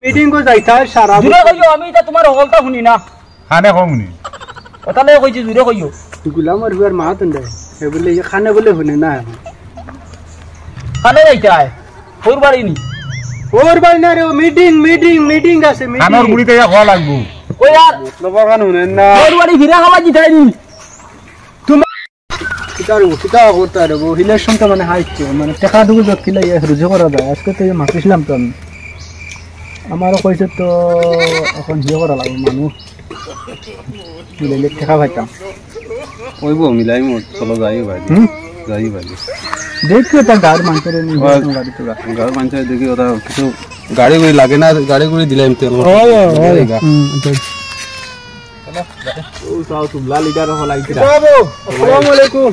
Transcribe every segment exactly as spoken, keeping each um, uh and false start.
মিটিং কো যাইতায় সারা জুরে কইও, আমি ইতা তুমার হকলতা হুনি না। কানে কম নি। কথা লই কইছি, জুরে কইও। গুলামর হুয়ার মা তুন্দে। এ বলে, এ কানে বলে হুনে না। কানে যাইতায়। হউর বাড়ি নি। হউর বাড়ি না রে, মিটিং, মিটিং, মিটিং আছে, মিটিং। কানর গুড়িতে ইয়া খাওয়া লাগবো। কই আর? মতলব কান হুনে না। হউর বাড়ি ফিরা খাওয়া জিতাই নি। তোমার কিতা রে, কিতা করতা রে, ইলেকশন তো মানে হাইছে, মানে টেকা দুগু যত কিলা ইয়ে রুজি করা যায়। আজকে তো ইয়ে মাতিছিলাম তো আমি। আমারও কইছে তো এখন ইয়ে করা লাগবো মানুষ। মিলাইলে টেকা পাইতাম। ওইব মিলাই মত, চলো যাই ভাই। হুম? যাই ভাই। দেখি ওটা গাড়ি মানতে রে, নিজে হয়। গাড়ি তোরা। গাড়ি মানতে দেখি ওটা কিছু গাড়ি গুড়ি লাগে না, গাড়ি গুড়ি দিলাম তেল। হয়, হয়, হয়। যাই গা। হুম, আচ্ছা। ও, চাও, তুমলা লিডার হল আইতরা। বাবু, আসসালামু আলাইকুম।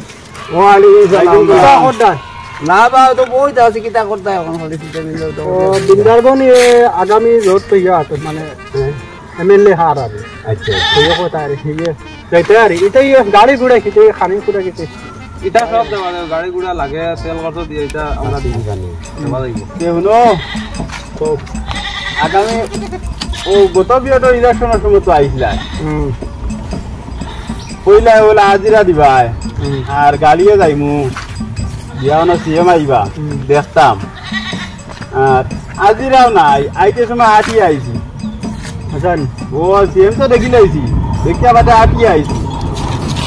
ওয়ালাইকুম সালাম। কিতা করতা? না বা, তো বইতা আছি, কিতা করতা এখন? খালি সিটে মিলে তো ও, বিন্দারবন এ আগামী রোড তো ইয়া তো মানে, এমএলএ হার আর। আচ্ছা। তো ইয়ে কথা আর কি, ইয়ে, যাইতে আর, ইটা ইয়ে গাড়ি ঘোড়া কিতে, খানি ঘোড়া কিতে। ইটা সব দেওয়া যাবে, গাড়ি ঘোড়া লাগে, তেল খরচ দিয়ে ইটা আমরা দিব। জানি। দেওয়া যাইব। কে হুনো? তো আগামী ও গত বিগত ইলেকশনের সময় তো আইছিলা। হুম। কইলা বলে হাজিরা দিবায়। হুম। আর গাড়িয়ে যাইমু। দিয়া না সিএম আইবা। হুম। দেখতাম। আর হাজিরাও নাই, আইতে সময় আটিয়া আইছি। আচ্ছা। ও সিএম তো দেখি লাইছি, দেখিয়া বাদে আটিয়া আইছি।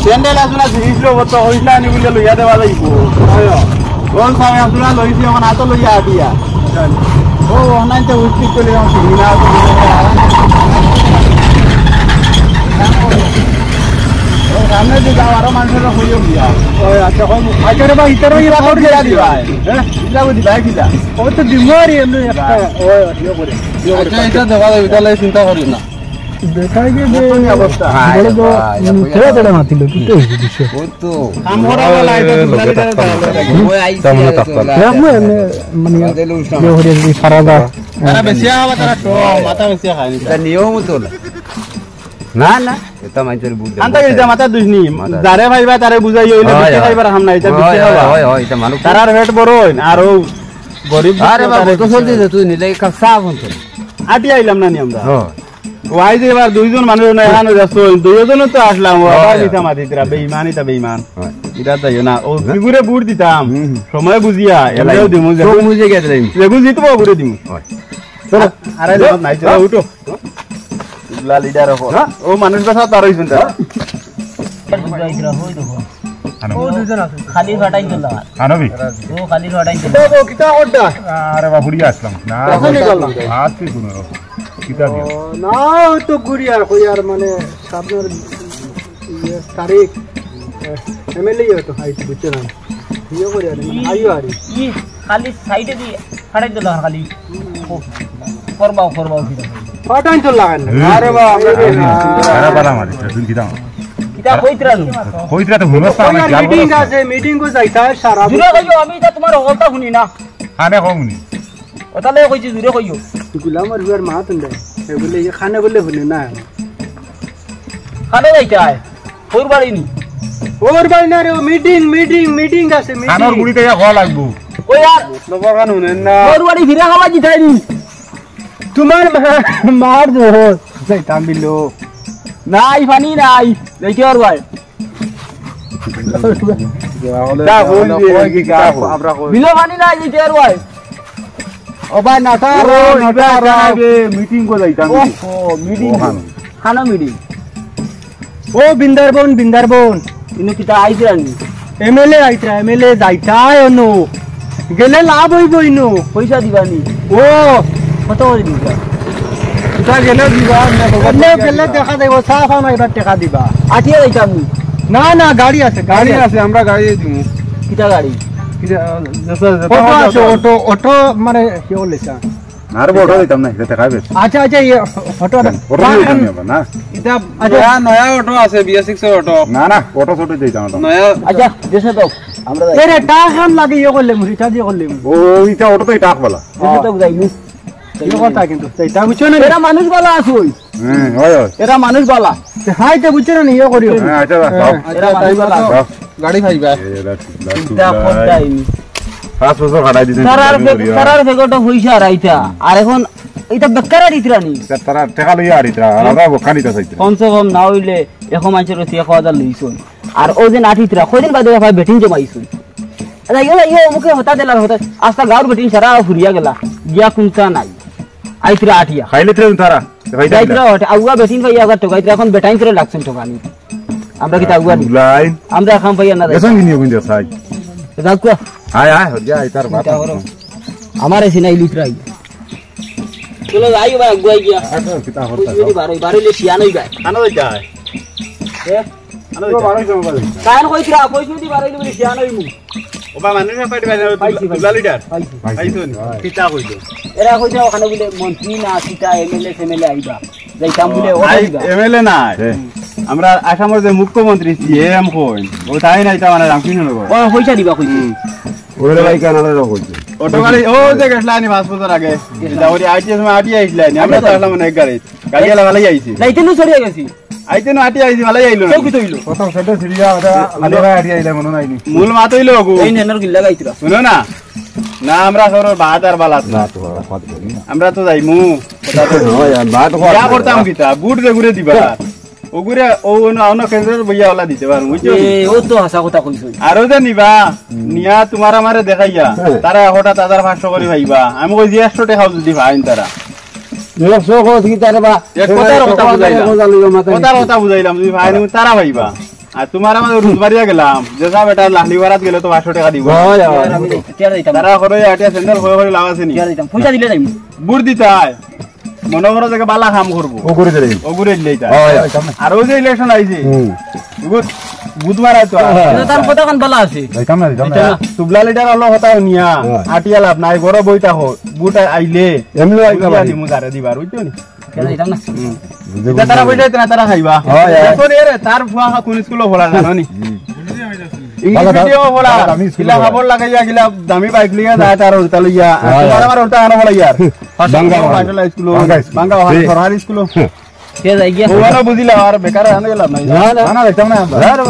স্যান্ডেল আসলে জিনিস লো, তো হইলা নি বলে লইয়া দেওয়া যাইব। হয়। কোন সময় আসলে লইছি, এখন আতো লইয়া আটিয়া। আচ্ছা। ও অনলাইন তো উচিত করে আমার চিনি না। ও সামনে যে যাও, আরো মানুষের হইও গিয়া। ও আচ্ছা, কোন আচ্ছা রে ভাই, ইতারও ইরা করে দিয়া দিবা। হ্যাঁ? ইরা করে দিবা, কিতা? ও তো দিমু আর এমনি একটা, ও, ইয়ে করে, ইয়ে করে। আচ্ছা, এটা দেখা যাবে, এটা লইয়া চিন্তা করি না। দেখা গেছে যে কত নিয়ে অবস্থা? বড় তো, হায় রে ভাই, উম, এটা ছেড়ে ছেড়ে মাতিল, কি তো হইছে বিষয়? ওই তো। কাম করা বলা, এটা বুঝালি তারা তারা। ওই আইসি তেমন আর একটা চলে। রাখবো এমনি, মানে, বাদে লুজ না। ইয়ে করে যদি সারা দা। তারা বেশি আবার তারা তো মাথা বেশি খায়নি। এটা নিয়ম তো না। না, না, এটা মাইনষের বুদ্ধি। আনতা গেছে মাথা দুষ নি। মাথা। যারে ভাইবা তারে বুঝাই হইলে হয়, বেশি হয়। খাইবার হাম না, এটা হয়, বেশি হয়, খাওয়া। হয়, হয়, এটা মানুষ। তারার পেট বড় হয়, আর ও গরিব আরে দুঃখী বাবা, তারে তো বেশি চলতে হয়। দে, তুই নিলে একটা চা ফোন করে। আটি আইলাম না নি আমরা। হ্যাঁ। ও আইজ এবার দুইজন মানুষ না, এখানে যাচ্ছ, দুইজনও তো আসলাম, ও আবার হয়। মিছা মাতিতরা, বেইমান, এটা বেইমান। হয়। এটা তাইও না, ও না। ফিগুরে ভোট দিতাম, হুম, হুম। সময় বুঝিয়া, এলাই। এমনিও দিমু, চোখ যেগু-, মুজে গেছে লাই। যেগু জিতবো, ওগুরে দিমু। হয়। চলো। আরে, চলো। নাই, চলো, হ্যাঁ? উঠো। ইগুলা লিডার অকল। হ্যাঁ? ও মানুষ কথা তার হইছইন তারা। হ্যাঁ? আনো। ও দুজন আছে। খালি ফাটাই তোলা। আনো বি। ও খালি ফাটাই তোলা। কিতা গো, কিতা করতা? আরে বাবা, ঘুরিয়া আসলাম। না, কখন নিকললাম? আজকে কোনো রকম। কিতা দিও? ও, না, ওই তো ঘুরিয়া, কই আর মানে, সামনের ইয়ে, তারিখ, এ, এমএলএ ইয়ে তো, আইতে বুঝছো না? ইয়ে করি আর, মানে, আইও আর। ই খালি সাইডে দিয়ে ফাটাই দিল খালি। করবাও, করবাও কি দেখো। ফাটাই তো লাগান না। হুম। আরে বাবা, আমরা এই রে না। আরে বাবা, আমার তুমি কি দাও? কিতা কইতরা নু? কইতরা তো ভুল আছে, কই আমি আর খেয়াল মিটিং করছি। আছে, মিটিং কো যাইতা সারা জুরে কইও, আমি ইতা তোমার হকলতা হুনি না। কানে কম নি। ও তাহলে কইছি জুরে কইও। গুলামর হুয়ার মা তুন্দে। এ বলে, এ কানে বলে হুনে না। কানে যাইতায়। হউর বাড়ি নি। হউর বাড়ি না রে, ও মিটিং, মিটিং, মিটিং আছে, মিটিং। কানর গুড়িতে ইয়া খাওয়া লাগবো। কই আর? মতলব কান হুনেন না। হউর বাড়ি ফিরা খাওয়া জিতাই নি। তোমার মা-, মার জোর। যাইতাম বিলো। নাই, পানি নাই। যাইতে আর ভাই। যা, কই দিয়ে, কই কি কাজ? আমরা কই? বিলো পানি নাই, যাইতে আর ভাই। ও ভাই, নাটা ও, আর, নাটা ইবার আর। যাইবে, মিটিং কো যাইতাম। ও, ও, মিটিং। ওখানে। খানা মিটিং। ও বিন্দারবন, বিন্দারবন। ইনো কিতা আইতরা নি? এমএলএ আইতরা, এমএলএ যাইতায় অনো। গেলে লাভ হইব ইনো। পয়সা দিবা নি? ও। কত করে দিবা? কিতা গেলে দিবা, না বাবা, এমনেও গেলে দিবা। দেখা যাইব, চা খাও না, এবার টাকা দিবা। আটিয়া যাইতাম নি? না, না, গাড়ি আছে, গাড়ি গাড়ি আছে। আছে, আমরা গাড়ি দিমু। কিতা গাড়ি? কিতা, যেটা, যেটা অটো হয়, আছে, অটো। অটো, অটো, মানে, কি বলে, চা? না রে, অটো দিতাম না, এটা দেখাইবে। আচ্ছা, আচ্ছা, ইয়ে, অটো, অটো। অটো দিতাম না, না। এটা, আচ্ছা। নয়া, নয়া অটো আছে, বিএস সিক্স এর অটো। না, না, অটো ছোট দিতাম, অটো। নয়া। আচ্ছা, দেশে দাও, আমরা যাই। এরে, টাকা খান লাগে, ইয়ে করলে, রিচার্জ ইয়ে করলে। ও, এটা অটো তো, এটা আকবালা। দেশে তো যাই, নি। ইয়ে কথা কিন্তু, এটা বুঝছো না? এরা মানুষ বালা আছে ওই। হ্যাঁ, হয়, হয়। এরা মানুষ বালা। হাই, তো বুঝছো না, ইয়ে করিও। হ্যাঁ, আচ্ছা, হ্যাঁ। যাও। এরা মানুষ বালা। যাও। গাড়ি খাইবা। এ, এরা, এরা, এটা কোন টাইম? পাঁচ বছর কাটাই দিছেন, তারার আমি ফে-, করি, তারার ফেগটা হইছে আর আইতা। আর এখন ইতা বেকার আটিত্রা নি। ইতা তারা টেকা লইয়া আটিত্রা, আর আমরা বখানিতা চাইত্রা। কমসে কম না অইলে এখন মানষর রসি এক হাজার লইছইন। আর অউ যে আটিত্রা, কয়দিন বাদে ভাই বেটিন জমাইছইন। আচ্ছা, ইয়ো, ইয়ো, অমুকে হতা দিলার হতা, আস্তা গাঁওর বেটিন সারা ফুরিয়া গেলা, গিয়া কুন্তা নাই। আইত্রা আটিয়া। খাইলে ত্রা তারা, খাইতে যাইত্রা দিলা। হতে, আউয়া বেটিন পাইয়া আবার ঠগাইত্রা, এখন বেটাইন করে লাগছইন ঠগানি। আমরা কিতা আউয়া নি? লাইন। আমরা খাম পাইয়া না গেছন কিনি ওখান দিয়ে সাই। যাও কুয়া। আয়, আয়, হরিয়া, আয়, তার বাপ। চিন্তা করো। আমার এসে নাই লিত্রাই। চলো, যাই ভাই, আগুয়াই গিয়া। আচ্ছা, কিতা করতে কইছি যদি বারোই, বারোইলে শিয়ান অই যায়। কানো অই যায়? এ? কানো অই যায়? বারোই যাবো, বারোই। কান কইত্রা, কইছি যদি বারোইলে বলে শিয়ান অই মু। ও বা মানুষ না পাইতে পারে, পাইছি, পাইছি। দুলা লিডার। পাইছি। পাইছো নি? হয়। কিতা কইলো? এরা কইছে ওখানে বলে মন্ত্রী না, কিতা এমএলএ ফেমএলএ আইবা। যাইতাম বলে ও ওখানে আই, দিবা। এমএলএ না। হ্যাঁ। আমরা আসামর যে মুখ্যমন্ত্রী সিএম কইন, ও তাই নাই, তা মানে রামকৃষ্ণ নগর। ও পয়সা দিবা কইছে। হুম। ওরে ভাই, কানাডা রাখো। অটো গাড়ি, ও যে গেছলা নি পাঁচ বছর আগে। গেছলা। এটা ওই আইটি সময় আটি আইছলা নি, আমরা তো আসলাম অনেক গাড়ি। গাড়ি আলা ভালাই আইছি। যাইতে নু সরিয়া গেছি। আইতে নু আটি আইছি, ভালাই আইলো না। কেউ কি তৈলো? প্রথম সেটা সিরিয়া, ওটা আলে ভাই আটি আইলে মনে নাই নি। মূল মাত অইলো ওগু। এই নেনর গিল্লা গাইতরা। শুনো না, না, আমরা সরর বাদ আর বালাত না। না, তো বাদ করি না। আমরা তো যাইমু। কথা তো হয়, আর বাদ কর। ইয়া করতাম কিতা? বুট যে ঘুরে দিবা। ওগুরে, ও অন্য, অন্য কেন্দ্রের বইয়া ওলা দিতে পারবো, বুঝছো? এ, ও তো হাছা কথা কইছো। আরো যে নিবা, নিয়া তোমার আমারে দেখাইয়া, হ্যাঁ। তারা হঠাৎ হাজার পাঁচশো করি পাইবা। আমি কইছি একশো টেকাও যদি পাইন তারা। একশো কত কি তারা বা, এক কথার কথা বুঝাইলাম। কথা লইও মাথা কথার নিচে। কথা বুঝাইলাম, যদি পাইন তারা পাইবা। আর তোমার আমারে রুজ মারিয়া গেলাম, যে যা বেটা লাহলি বারাত গেলে তো পাঁচশো টেকা দিব। হয়, হয়। টিয়ার দিতাম। তারা করে আটিয়া স্যান্ডেল হয়ে করে লাভ আছে নি? টিয়ার দিতাম। পয়সা দিলে যাইমু। বুট দিতায়। মনে করো যে বালা কাম করবো। ও করে দিলে। ও করে দিলে এটা। হয়, হয়। আর ওই যে ইলেকশন আইছে। হুম। বুধ-, বুধবার আইতো। হ্যাঁ। এটা তার কথা কোন বালা আছে? যাইতাম না, যাইতাম না। এটা তুবলা লিডার হলো কথা নিয়া। হ্যাঁ। আটিয়া লাভ নাই, ঘরে বই থাকো। বুট আইলে। এমনি আইবা বুঝিয়া বাড়ি। দিমু যারে দিবার, বুঝছো নি? কেন যাইতাম না? হুম। বুঝে এটা তারা বুঝে। বইলে এটা তারা খাইবা। হয়, হয়। এখন এরে তার ফুয়া কোন স্কুলে পড়া জানো নি? হুম। ইংলিশ ভালো, মিডিয়ামে পড়া। ভালো, আমি স্কুলে কিলা পড়া। খবর লাগাইয়া, কিলা দামি বাইক লইয়া যায় তার ওটা লইয়া। আর হয়, তোমার হয়। আমার ওটা আনো বলে ইয়ার। বাঙ্গা, পাঁচশো বাঙ্গা। পাঁচশো স্কুল, বাঙ্গা স্কুল। বাঙ্গা ওখানে জি। সরকারি স্কুল। কে যাই গিয়া? ও মানে বুঝিলা আর বেকার আনো গেলাম না। না, না। না, না, দেখতাম না আমরা। না, না।